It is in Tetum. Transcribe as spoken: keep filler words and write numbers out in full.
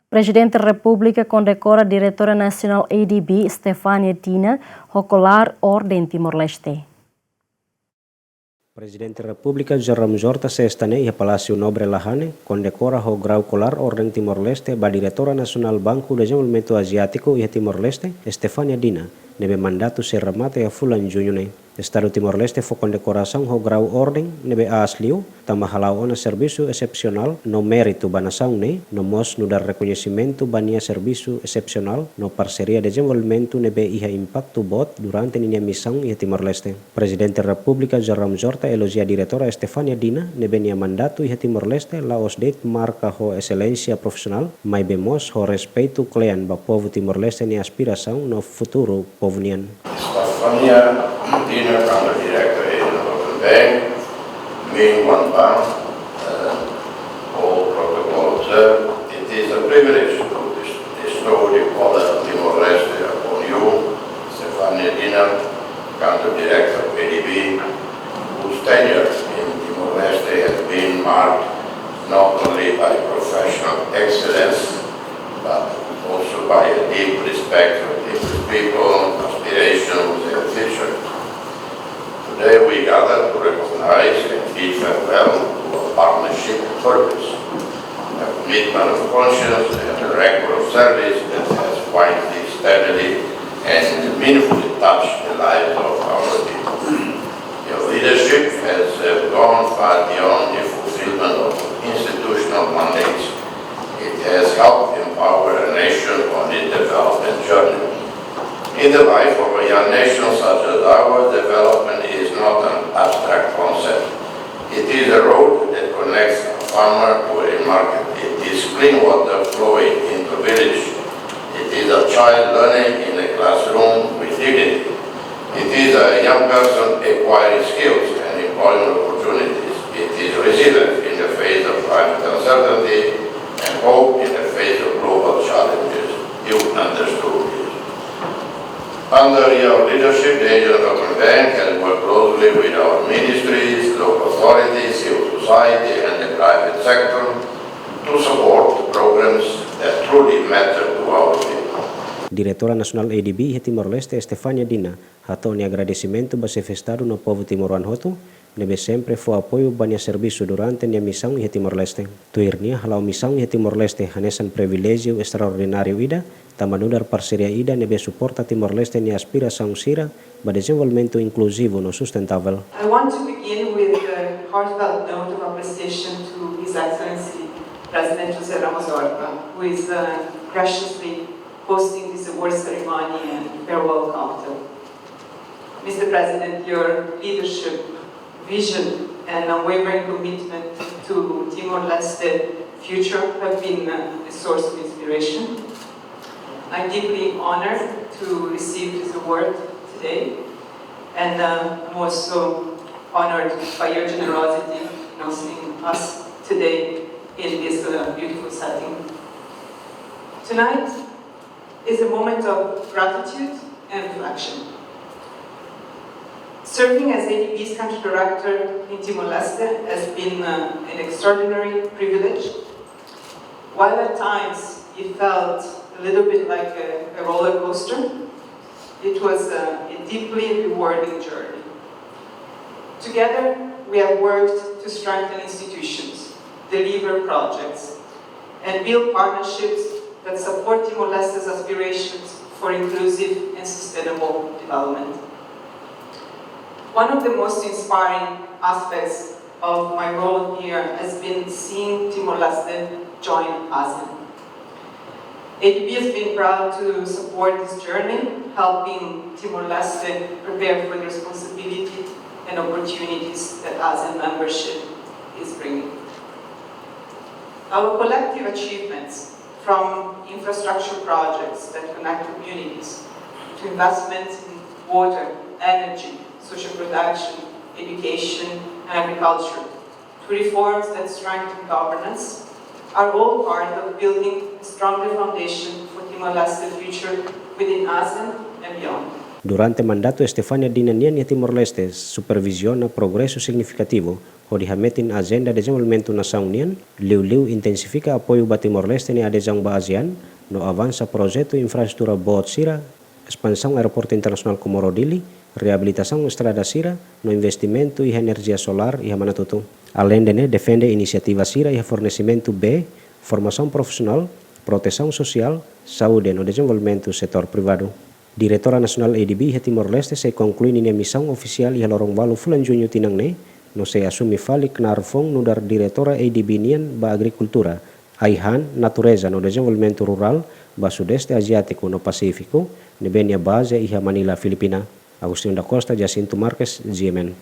Prezidente Repúblika kondekora Diretora Nasionál A D B, Stefania Dina, ho kolar Orden Timor-Leste. Prezidente Repúblika José Ramos Horta sesta ne'e iha Palásiu Nobre La Haenne kondekora ho grau kolar Orden Timor-Leste ba Diretora Nasionál Banku Dezenvolvimentu Aziátiku iha Timor-Leste, Stefania Dina, ne'ebé mandatu sei remata iha fulan Juñu ne'e. Estadu Timor-Leste fó kondekorasaun ho grau orden ne'ebé aas liu, tanba hala'o ona servisu esepsionál no méritu ba nasaun ne'e, no mós nu'udar rekoñesimentu ba nia servisu esepsionál no parseria dezenvolvimentu ne'ebé iha impaktu boot durante ninia misaun iha Timor-Leste. Prezidente Repúblika José Ramos Horta elojia Diretora Stefania Dina ne'ebé nia mandatu iha Timor-Leste la'ós de'it marka ho eselénsia profisionál, maibé mós ho respeitu kle'an ba povu Timor-Leste nia aspirasaun no futuru povu nian. Stefania Dina, Counter Director in Urban Bank, Ming Wan Bang, uh, all protocol observed. It is a privilege to bes-, bestow the collar of Timor-Leste upon you, Stefania Dina, Counter Director of A D B, whose tenure in Timor-Leste has been marked not only by professional excellence, but also by a deep respect for Timor's people, aspirations, and future. Today we gather to recognize and bid farewell to a partnership of purpose, a commitment of conscience, and a record of service that has quietly, steadily, and meaningfully touched the lives of our people. Your leadership has, uh, gone far beyond the fulfillment of institutional mandates. It has helped empower a nation on its development journey. In the life of a young nation such as ours, development is not an abstract concept. It is a road that connects a farmer to a market. It is clean water flowing into village. It is a child learning in a classroom with dignity. It is a young person acquiring skills and employment opportunities. It is resilience in the face of climate uncertainty and hope in the face of global challenges. You understood this. Under your leadership, the Asian Development Bank has worked closely with our ministries, local authorities, civil society, and the private sector to support programs that truly matter to our people. Diretora Nasionál A D B iha Timor-Leste, Stefania Dina, hato'o nia agradesimentu ba Xefe Estadu no povu timoroan hotu, ne'ebé sempre fó apoiu ba nia servisu durante nia misaun iha Timor-Leste. Tuir nia, hala'o misaun iha Timor-Leste hanesan priviléjiu estraordináriu ida, tanba nu'udar parseria ida ne'ebé suporta Timor-Leste nia aspirasaun sira ba dezenvolvimentu inkluzivu no sustentavel. I want to begin with a heartfelt note of appreciation to His Excellency President José Ramos Horta, who is, uh, graciously hosting this award ceremony and farewell counter. Mister President, your leadership, vision, and unwavering commitment to Timor-Leste future have been, uh, a source of inspiration. I'm deeply honored to receive this award today, and, uh, I'm also honored by your generosity in hosting us today in this, uh, beautiful setting. Tonight is a moment of gratitude and reflection. Serving as A D B's country director in Timor-Leste has been, uh, an extraordinary privilege. While at times it felt a little bit like a, a roller coaster, it was, uh, a deeply rewarding journey. Together, we have worked to strengthen institutions, deliver projects, and build partnerships that support Timor-Leste's aspirations for inclusive and sustainable development. One of the most inspiring aspects of my role here has been seeing Timor-Leste join ASEAN. A D B has been proud to support this journey, helping Timor-Leste prepare for the responsibility and opportunities that ASEAN membership is bringing. Our collective achievements, from infrastructure projects that connect communities to investments in water, energy, social protection, education, and agriculture, to reforms that strengthen governance, are all part of building a stronger foundation for Timor-Leste's future within ASEAN and beyond. Durante mandatu Estefânia Dina nian iha Timor-Leste, superviziona progresu signifikativu hodi hametin ajenda dezenvolvimentu nasaun nian, liuliu intensifika apoiu ba Timor-Leste nia adezaun ba ASEAN, no avansa projetu infraestrutura boot sira, espansaun Aeroportu Internasionál Comoro Dili, reabilitasaun estrada sira, no investimentu iha enerjia solár iha Manatutu. Aleinde ne'e, defende inisiativa sira iha fornesimentu bee, formasaun profisionál, protesaun sosiál, saúde no dezenvolvimentu setór privadu. Diretora Nasionál ADB iha Timor-Leste sei konklui ninia misaun ofisiál iha loron ualu fulan Juñu tinan ne'e, no sei asume fali knaar foun nu'udar diretora ADB nian ba agrikultura, ai-han, natureza no dezenvolvimentu rurál ba Sudeste Aziátiku no Pasífiku, ne'ebé nia baze iha Manila, Filipina. Agostinho da Costa, Jacinto Marques, G M N.